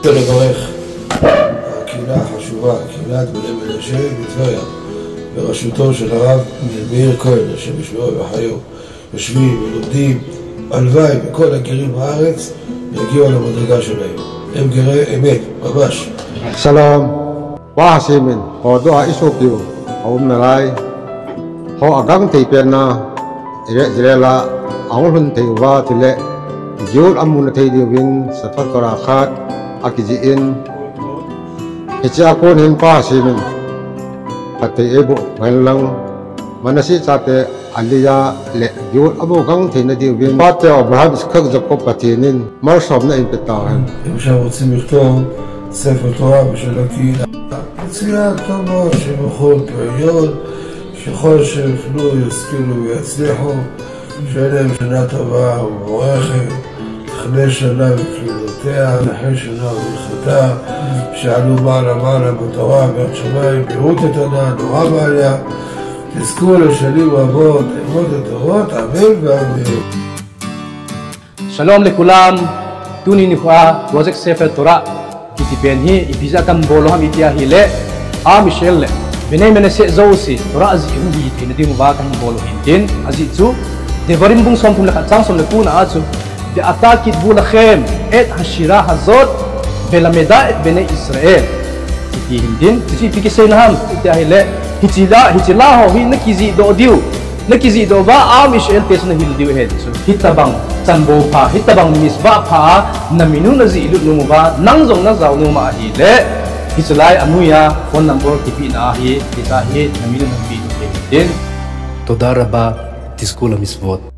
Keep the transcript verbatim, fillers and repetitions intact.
רוצה לברך הקהילה החשובה, קהילת בני מנשה בטבריה, בראשותו של הרב מאיר כהן, השם ישמרו בחיו, יושבים ולומדים. הלוואי וכל הגרים בארץ יגיעו למדרגה שלהם. הם גרי אמת, ממש. שלום. Pahasim in, hodoh a isopiu aum nalai, ho agangthei penna, Israel a ahung lhun thei uva, chule Jew amu na thei diuvin Sefer Torah khat akijih in, hichea kon hin Pahasim in phatthei eiboh hen lang, Manasseh chate Leah le Jew amu gangthei na diuvin, pate Abraham, Yitzchak, Jacob Pathen in malsomna eipe tauhen. אם עכשיו רוצים לכתוב ספר תורה בשביל הקהילה, מצוין, טוב מאוד, שבחור פריון, שכל שיפנו ישכילו ויצליחו, שיהיה להם שנה טובה ומבורכת, תכלה שנה וקללותיה, תכלה שנה ומלחמתה, שיעלו מעלה מעלה בתורה וביראת שמים, ויראו את התנ"ך, נורא מעלה, תזכו לשנים רבות, ללמוד את התורות, אמן ואמן. Shalom le kulam. Tuni nikho a Project Sefer Torah kiti pen hi ipi jeh a kabol u ham iti ahile, Am Israel le Bnei Menashe jouse Torah jih hung hi theina diuva kabol u hintin, ajeh chu Devarim bung somthum le khat chang som le ko na a chu, Ve'ata kitvu lachem et hashira hazot velameda et bnei Israel, kiti hintin. Hichu ipi kiseina ham iti ahile, hiche la, hiche la ho hi nakijih doh diu, nakijih doh uva Am Israel te chu nahil diu ahi ti chu. Hitobang chanbou pha, hitobang mitzvah pha a namin u najih lut nom uva, nang jong najao nom ahile, hiche lai a noiya phone number kipehna ahi, hiche hi namin u napeh u hintin. תודה רבה, תזכו למצוות.